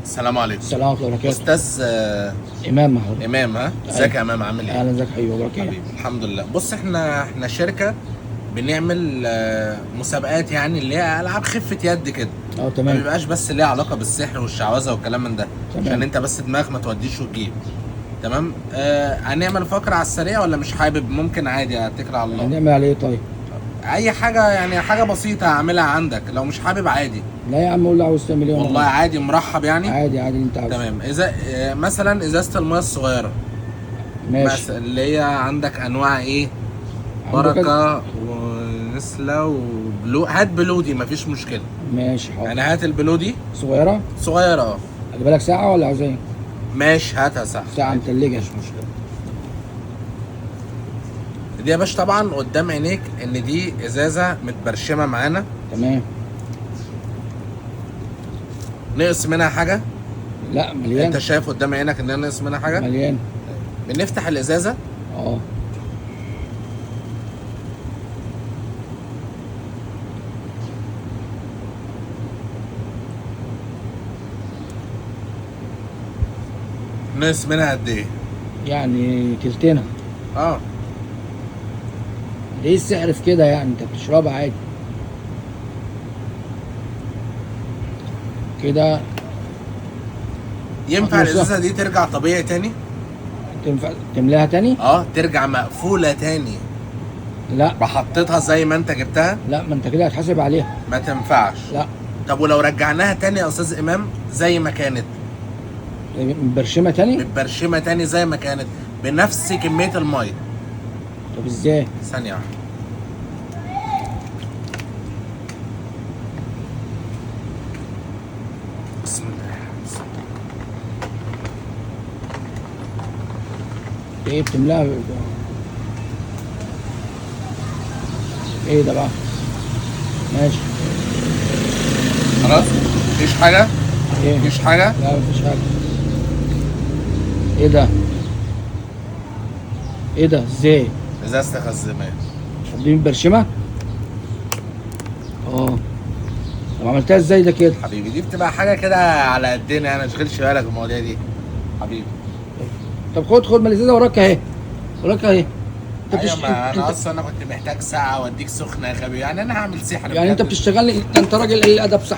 السلام عليكم. السلام ورحمة الله وبركاته. استاذ امام محمود. امام، ها، ازيك يا امام؟ عامل ايه؟ اهلا، ازيك حبيبي؟ وبركاته. حبيبي، الحمد لله. بص، احنا شركة بنعمل مسابقات، يعني اللي هي العاب خفه يد كده. ما تمام. بيبقاش بس ليها علاقة بالسحر والشعوذة والكلام من ده. تمام. عشان انت بس دماغك ما توديش وتجيب. تمام. هنعمل فقره على السريع ولا مش حابب؟ ممكن عادي، اتكل على الله. هنعمل عليه ايه طيب؟ اي حاجة، يعني حاجة بسيطة هعملها عندك، لو مش حابب عادي. لا يا عم، قول لي عاوز تعمل ايه. والله عادي، مرحب يعني. عادي عادي اللي انت عاوزه. تمام. اذا مثلا ازازة المية الصغيرة. ماشي. مثلا اللي هي عندك انواع ايه؟ عنده كذا. بركة ونسله وبلو. هات بلو دي، مفيش مشكلة. ماشي حاضر. يعني هات البلو دي. صغيرة؟ صغيرة اه. اجيب لك ساعة ولا عاوز ايه؟ ماشي، هاتها ساعة. ساعة متلجه. مفيش مشكلة. دي يا باشا طبعا قدام عينيك ان دي ازازة متبرشمه معانا. تمام. نقص منها حاجة؟ لا مليان. انت شايف قدام عينك ان نقص منها حاجة؟ مليان. بنفتح الازازه. اه. نقص منها قد ايه؟ يعني تلتينها. اه. ده ايه السحر في كده يعني؟ انت بتشربها عادي كده. ينفع الازازه دي ترجع طبيعي تاني؟ تنفع تملاها تاني؟ اه، ترجع مقفولة تاني. لا. بحطيتها زي ما انت جبتها؟ لا، ما انت كده هتحاسب عليها. ما تنفعش. لا. طب ولو رجعناها تاني يا استاذ امام زي ما كانت؟ متبرشمه تاني؟ متبرشمه تاني زي ما كانت بنفس كمية المية. طب ازاي؟ ثانية واحدة. بسم الله. بسم الله. ايه بتملاها؟ ايه ده بقى؟ ماشي. خلاص؟ مفيش حاجة؟ ايه؟ مفيش حاجة؟ لا مفيش حاجة. ايه ده؟ ايه ده؟ ازاي؟ ازازة خزامات. طب دي متبرشمة؟ اه. طب عملتها ازاي ده كده؟ حبيبي دي بتبقى حاجة كده على قدنا، يعني ما تشغلش بالك بالمواضيع دي. حبيبي. طب خد خد، ما الازازة وراك اهي. وراك اهي. انت ايوه، ما انا اصلا انا كنت محتاج ساعة واديك سخنة يا غبي، يعني انا هعمل سحر. يعني انت بتشتغلني؟ انت راجل قليل ادب صحيح.